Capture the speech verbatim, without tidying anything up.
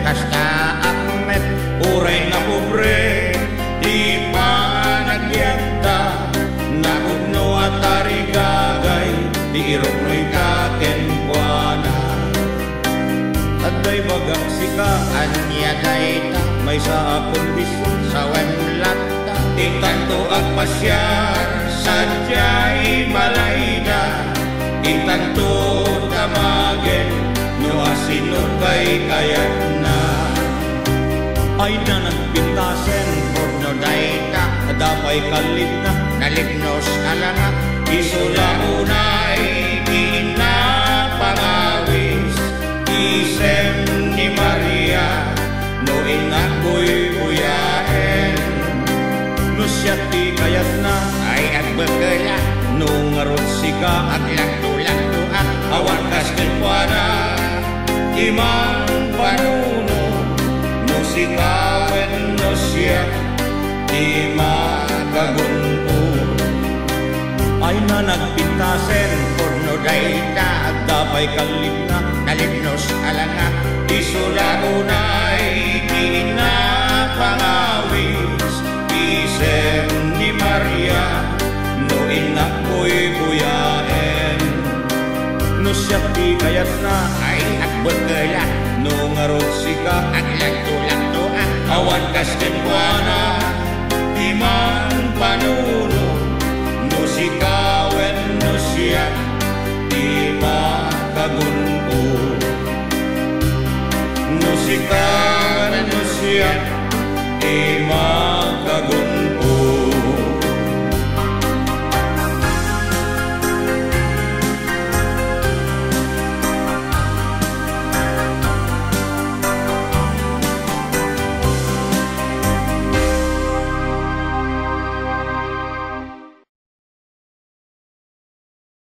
Kasta met, uray napobre ti panagbiagda, napudno a tarigagay ti iruknoyta kenkuana. Adda ibagak sika. Ania dayta? Maysa a kondisyon. Sawen latta. Intanto agpasiar, sadiay malayda. Intanto damagen no asino ti kayatna. Ay na nagpintasen, pudno dayta. Adda pay kallibna, nalipnos a langa. Isu la unay ti inna pangawis. Isem ni Maria, no innak buybuyaen. No siak ti kayatna, ay agbekela. No ngarud sika, aglagtolagtoak. Awan kas kenkuana ti mangpanuno. No sika wenno siak ti makagun-od. Ay na nagpintasen, pudno dayta, adda pay kallibna, nalipnos a langa. Isu la unay ti inna pangawis. Isem ni Maria, no innak buybuyaen. No siak ti kayatna, ay agbekela. No ngarud sika, aglagtolagtoak. Awan kas kenkuana ti mangpanuno. No sika wenno siak ti makagun-od. No sika wenno siak ti